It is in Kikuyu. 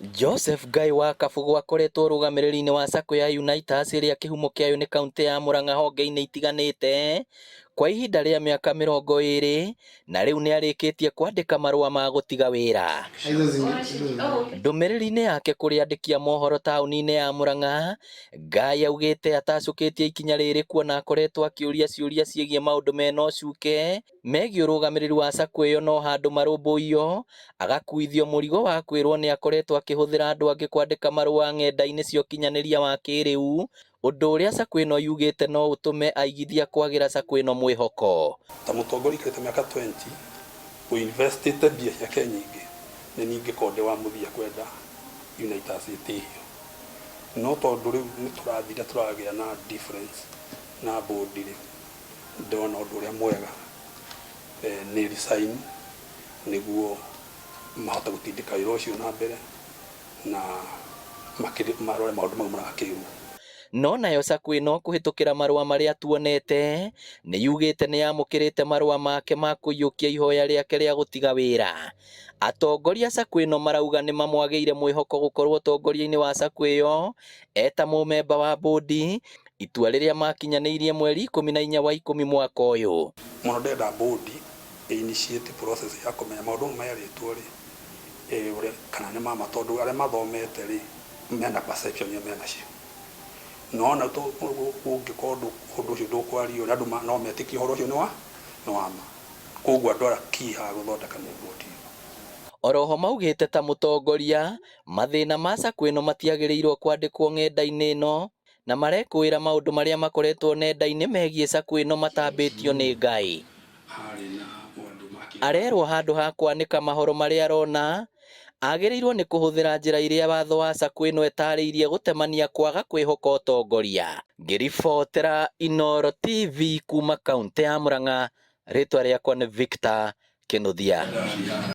Joseph Ngai wa Kabugu akoretwo ũrũgamĩrĩri-inĩ wa Sacco ya Unaitas ĩrĩa kĩhumo kĩayo nĩ kaũntĩ ya Murang'a honge-inĩ itiganĩte kwa ihinda rĩa mĩaka 20 na rĩu nĩ arĩkĩtie kwandĩka marũa ma gũtiga wĩra. Ndũmĩrĩri-inĩ yake kũrĩ andĩki a mohoro taũni-inĩ ya Murang'a, Ngai augĩte atacũkĩtie ikinya rĩrĩ kuona akoretwo akĩũria ciũria ciĩgiĩ maũndũ mena ũcuke megiĩ ũrũgamĩrĩri wa Sacco ĩyo no handũ marũmbũiyo agakuithio mũrigo wa kwĩrwo nĩ akoretwo akĩhũthĩra andũ angĩ kwandĩka marũa ng'enda-inĩ cia ũkinyanĩria wa kĩrĩu, ũndũ ũrĩa Sacco ĩno yugĩte no ũtũme aigithia kwagĩra Sacco ĩno mwĩhoko. Ta mũtongoria ikarĩte mĩaka 20 ũinvestĩte mbia ciake nyingĩ, nĩ ningĩkorwo ndĩ wa mũthia kwenda Unaitas ĩtĩhio, no tondũ rĩu nĩ tũrathire tũragĩa na difference na board rĩ, ndĩrona ũndũ ũrĩa mwega nĩ resign nĩguo mahote gũtindĩka wĩra ũcio na mbere na marore maũndũ mau marakĩrwo. No nayo Sacco ĩno kũhĩtũkĩra marũa marĩa tuonete nĩ yugĩte nĩ yamũkĩrĩte marũa make ma kũiyũkia ihoya rĩake rĩa gũtiga wĩra. Atongoria Sacco ĩno marauga nĩ mamwagĩire mwĩhoko gũkorwo ũtongoria-inĩ wa Sacco ĩyo eta mũmemba wa bũndi, itua rĩrĩa makinyanĩirie mweri 14 wa 10 mwaka ũyũ. Mũno ndĩrenda bũndi initiate process ya kũmenya maũndũ merĩtwo rĩ ũrĩa kana nĩ mama, tondũ arĩa mathomete rĩ mena perception iria menacio, no ona ũngĩkorwo ũndũ ũcio ndũkwario andũ no metĩkie ũhoro ũcio nĩ wa ma. Koguo andũ arĩa key haha gũthondeka nĩ bũndi. Oroho maugĩte ta mũtongoria mathĩna ma Sacco ĩno matiagĩrĩirwo kwandĩkwo ng'enda-inĩ ĩno na marekũĩra maũndũ marĩa makoretwo nenda-inĩ megiĩ Sacco ĩno matambĩtio nĩ Ngai. Arerwo handũ ha kwanĩka mahoro marĩa arona agĩrĩirwo nĩ kũhũthĩra njĩra iria watho wa Sacco ĩno ĩtarĩirie gũtemania kwaga kwĩhoka ũtongoria. Ngĩribotera Inooro TV kuma kaũntĩ ya Murang'a, rĩtwa rĩakwa nĩ Victor Kinuthia.